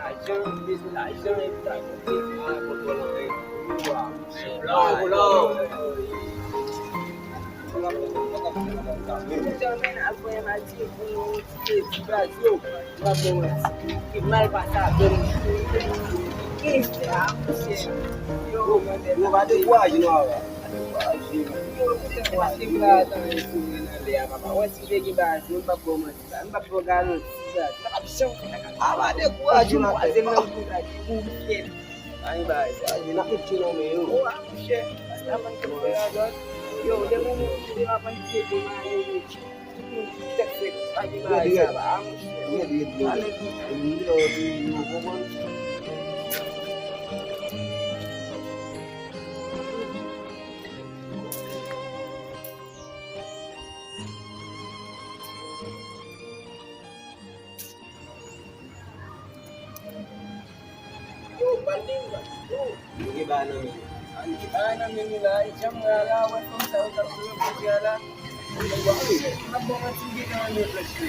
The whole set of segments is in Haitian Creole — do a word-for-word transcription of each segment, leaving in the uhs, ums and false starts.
Lajan, bezwen lajan, epi sa, yo bezwen al kontwòl anpil. Yo, pa dekouraje non, papa. Pa dekouraje. Yo, kote m pa te pral tann sou mwen nan lè a, papa. Wè, si m te gen baz, mwen m p ap ba w manti, papa. M p ap ba w garanti, papa. M p ap janm fè sa. A, pa dekouraje non, papa. Ay, bay, sa, n ap met tchoul nan men yo. O, a, monchè. Sa pa n fè radòt. Yo, de moman, de moman, de moman, Tout moun tèt frèt, pa gen bagay sa la, a, monchè. Rèd, rèd, rèd, rèd. Epi, yo, yo, yo, konprann? Yo, pale, yo. Nou gen bagay nan men nou. A, nou gen bagay nan men nou la. E jan m wè a la, wè fanm sa yo k ap jwe kote a la. M ap ba w manti, m gentan renmen flèch li.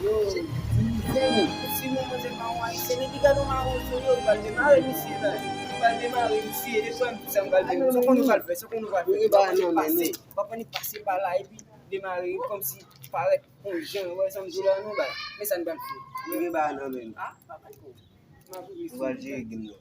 Yo, di misye, si nou manzè pa yon ayisyen, epi gade yon mawozo, yo, m pral demare misye la. M pral demare misye, de frè m, di sa m pral demare. Sa konn nou pral fè, sa konn nou pral fè. Nou gen bagay nan men nou. W ap annik pase pa la, epi demare kòmsi parèt yon jan, wè sa m di w la, non, bay. Men sa n pral fè. Nou gen bagay nan men nou. A, papa, yo. Ou pral jere gin nan.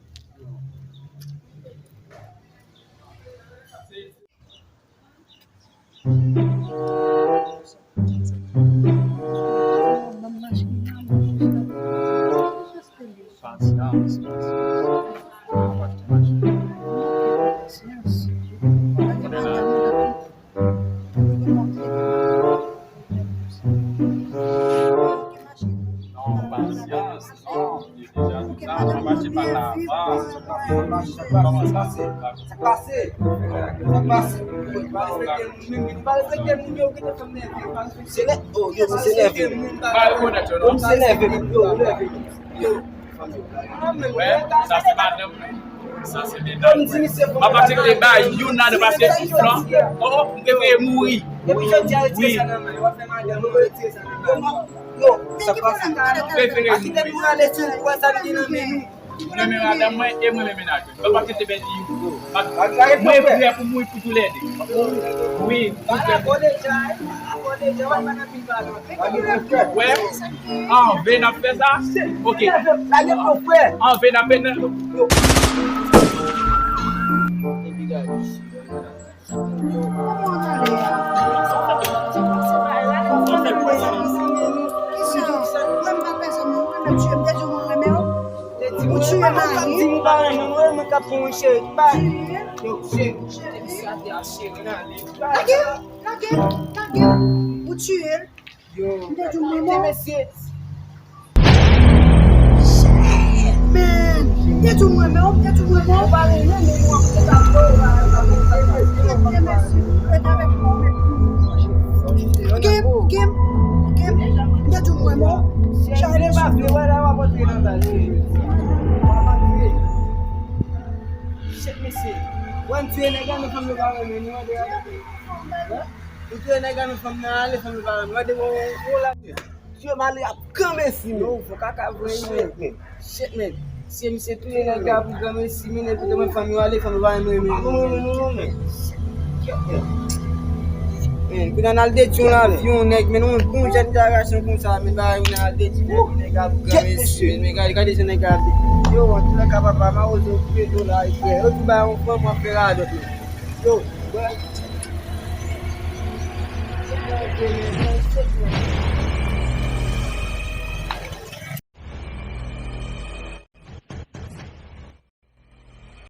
Pasyans, pasyans. Pasyans. Non, pasyans, non, li deja di sa, nou mache pa la avan. Kòman sa? Sa pase? Sa pase? Sa pase? Se nève, oh, yo, se nève. Pa rekonèt yo, non? Se nève, yo, nève. Yo. Wè, sa se madanm mwen. Sa se medam mwen. M ap aksepte bay youn ladan paske souflan. Oh, oh, m prefere mouri. Wi. Wi. Yo, sa pase. M prefere mouri. M renmen madanm mwen e m renmen mennaj mwen. M ap aksepte pèdi youn. Mwen prè pou mouri pou toulède. Wi, pou toulède. Wè, anven n ap fè sa? Ok. Anven n ap fè sa? Ou tiye mari. Lage, lage, lage. Ou tiye l. Yo, m te di w mwen mò. Shit, man. M te di w mwen mò, m te di w mwen mò. Ou pa renmen, men nou ap fè sa. Rete avèk mwen, men. Game, game, game. M te di w mwen mò. Chale pa vle, wè la, w ap antre nan bal. W ap antre. Shit, mesye. Wè, m tiye nèg la, men fanm yo pa renmen nou, wè, de la. Ou touye nèg la, men fanm nan ale, fanm nan pa renmen. Gade, bon, bon, la. Sye m ale ap granmesi, men. Yo, fò kaka vre, men. Shit, men. Shit, men. Si misye touye nèg la pou granmesi, men, epi mwen fanm yo ale, fanm yo pa renmen, men. Pa renmen, men, non, men. Men, pou nan al detwi yon lavi, yon nèg, men, yon, yon jèn garasyon konsa, men, pa renmen al detwi nèg, nèg la pou granmesi, men, men, gade, gade jan nèg la ap. Yo, antouka, papa, mawozo, koupe do la, frè. Yo, tou ba yon fanm, w ap fè radòt, men. Yo, bwè. Sa k rive, men,